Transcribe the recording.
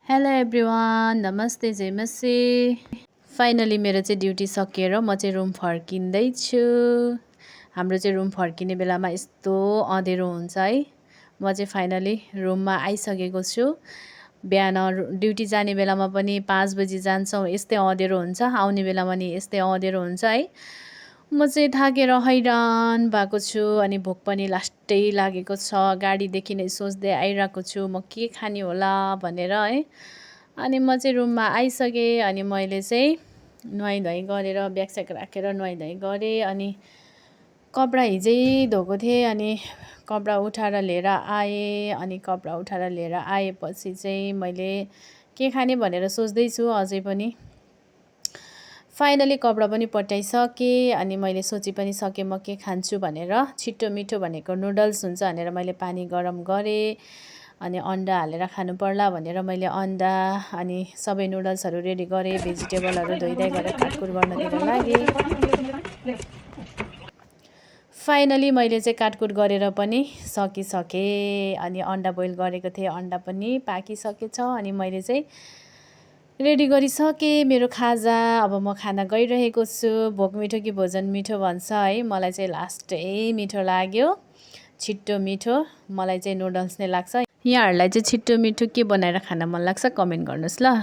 Hello everyone, नमस्ते जयमसी। Finally मेरो चाहिँ ड्युटी सकिएर म चाहिँ रुम फर्किँदैछु। हाम्रो चाहिँ रुम फर्किने बेलामा यस्तो अँधेरो हुन्छ है। म चाहिँ फाइनली रुममा आइसकेको छु। बिहान ड्युटी जाने बेलामा पनि 5 बजी जान्छौँ, यस्तै अँधेरो हुन्छ। आउने बेलामा नि यस्तै अँधेरो हुन्छ है। म चाहिँ थाकेर हैरान भएको छु अनि भोक पनि लास्टै लागेको छ। गाडीदेखि नै सोच्दै आइरहेको छु म के खाने होला भनेर है। अनि म चाहिँ रुममा आइसकेँ अनि मैले चाहिँ नुहाइधुवाइ गरेर ब्यागस्याग राखेर नुहाइधुवाइ गरेँ। अनि कपडा हिजै धोएको थिएँ अनि कपडा उठाएर लिएर आएँ। अनि कपडा उठाएर लिएर आएपछि चाहिँ मैले के खाने भनेर सोच्दैछु अझै पनि। फाइनली कपडा पनि पट्याइसकेँ अनि मैले सोची पनि सकेँ म के खान्छु भनेर। छिटो मिठो भनेको नुडल्स हुन्छ भनेर मैले पानी गरम गरेँ। अनि अन्डा हालेर खानु पर्ला भनेर मैले अन्डा अनि सबै नुडल्सहरू रेडी गरेँ। भेजिटेबलहरू धोइधाइ गरेर काटकुट गर्नतिर लागेँ। फाइनली मैले चाहिँ काटकुट गरेर पनि सकिसकेँ। अनि अन्डा बोइल गरेको थिएँ, अन्डा पनि पाकिसकेछ। अनि मैले चाहिँ रेडी गरिसकेँ मेरो खाजा। अब म खाना गइरहेको छु। भोक मिठो कि भोजन मिठो भन्छ है। मलाई चाहिँ लास्टै मिठो लाग्यो, छिट्टो मिठो। मलाई चाहिँ नुडल्स नै लाग्छ। यहाँहरूलाई चाहिँ छिट्टो मिठो के बनाएर खान मन लाग्छ कमेन्ट गर्नुहोस् ल।